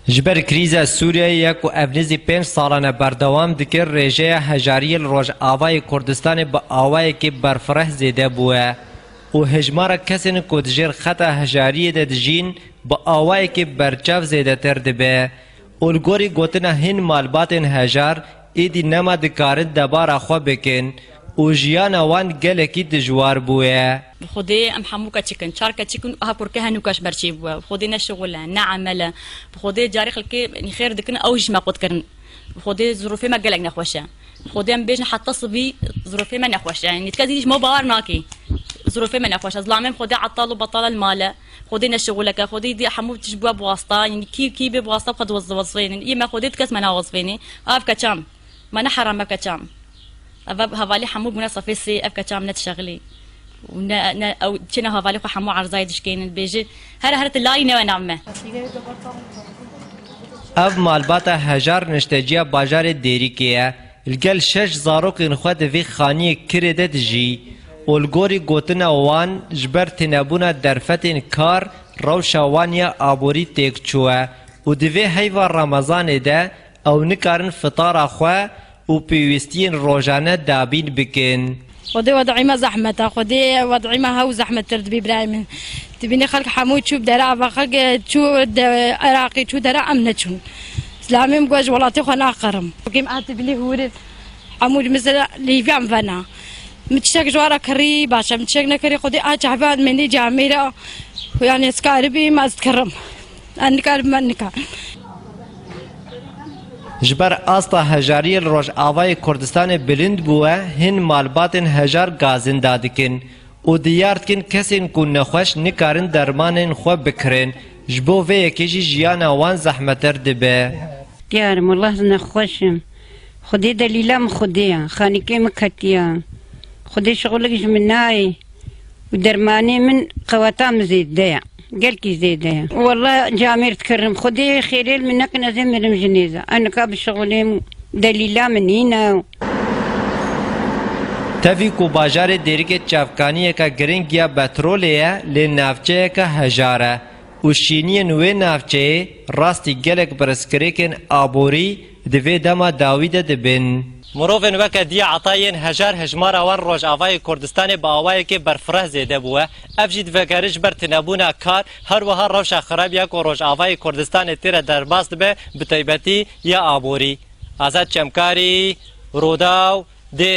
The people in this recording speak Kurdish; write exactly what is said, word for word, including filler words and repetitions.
Ji ber krîza Sûriyeyê ye ku ev nêzî pênc salan e berdewam dike, rêjeya hejariyê li Rojavayê Kurdistanê bi awayekî berfireh zêde bûye û hejmara kesên ku di jêr xeta hejariyê de dijîn bi awayekî berçav zêdetir dibe û li gorî gotina hin malbatên hejar, êdî nema dikarin debara xwe bikin û jiyana wan gelekî dijwar bûye. Bi Xwedê em hemû keçik in, çar keçik in, ha kurke henûka ji ber çêbûye. Bi Xwedê ne şixul e, ne emel e. Bi Xwedê carê xelkê, yanî, xêr dikin, ew jî me qut kirin. Bi Xwedê zirofê me gelek nexweş e. Bi Xwedê em bêjin heta sibî zirofê me nexweş e. Yanî, ti kes dî ji me bawer nake. Zirofê me nexweş e. Zilamê em Xwedê etal û betal e li mal e. Xwedê ne şixulek e. Xwedê dî hemû tişt bûye bi wasta. Yanî, kî, kî bê bi wasta bi xwe diwez-, diwezifênin. Yê me Xwedê ti kes me nawezifênê. Ev keça me. Me ne heram e keça me. Ev, ev hevalî hemû bûne sefê sê, ev keça me ne dişexilî. Û ne, ne, ew çêne hevalî xwe hemû erzayê dişkênin, dibêje, here here tu layî newe nav me. Ev malbata hejar nişteciya bajarê Dêrikê ye. Li gel şeş zarokên xwe di vê xaniyê kirê de dijî û li gorî gotina wan ji ber tênebûna derfetên kar rewşa wan ya aborî têk çûye û di vê heyva Remezanê de ew nikarin fitara xwe û pêwîstiyên rojane dabîn bikin. Xwedê wed'î me zehmet e, Xwedê wed'î me hew zehmettir dibî birayê min. Dibînî xelk hemû çû bi dera ava, xelk çû de Iraqê, çû dera, em neçûn. Zilamê min got ji welatê xwe naqirim. Wekî em a dibînî hûrin, hemû ji min zira lîviyan vena. Min tiştek ji wan re kirî baş e, min tiştek nekirî, Xwedê a çavê min nî camêra, yanî ez karibî, ez dikirim. Ez nikarim, ez nikarim. Ji ber asta hejariyê li Rojavayê Kurdistanê bilind bûye, hin malbatên hejar gazin dadikin û diyar dikin kesên ku nexweş nikarin dermanên xwe bikirin, ji bo vê yekê jî jiyana wan zehmetir dibe. Diyar im, wela ez nexweş im. Xwedê delîla min Xwedê ye, xanîkê min ketiye. Xwedê şixulek ji min nayê. Û dermanê min qeweta min zêde ye. Gelkî zêde ye. Wela camêr dikirim. Xwedê xêrê li min nekin, ez ê mirim ji nêza. Ez nika bi şixulê min, delîla min nîne. Tevî ku bajarê Dêrikê çavkaniyeke giring ya petrolê ye, lê navçeyeke hejar e. Û şîniyên wê navçeyê rastî gelek pirsgirêkên aborî di vê dema dawî de dibin. Mirovên weke Diya Etayê yên hejar hejmara wan Rojavayê Kurdistanê bi awayekê berfireh zêde bûye. Ev jî divegere ji ber tinebûna kar, her wiha rewşa xirab ya ku Rojavayê Kurdistanê tê re derbas dibe, bi taybetî ya aborî. Azad Çemkarî, Rûdaw, Dê.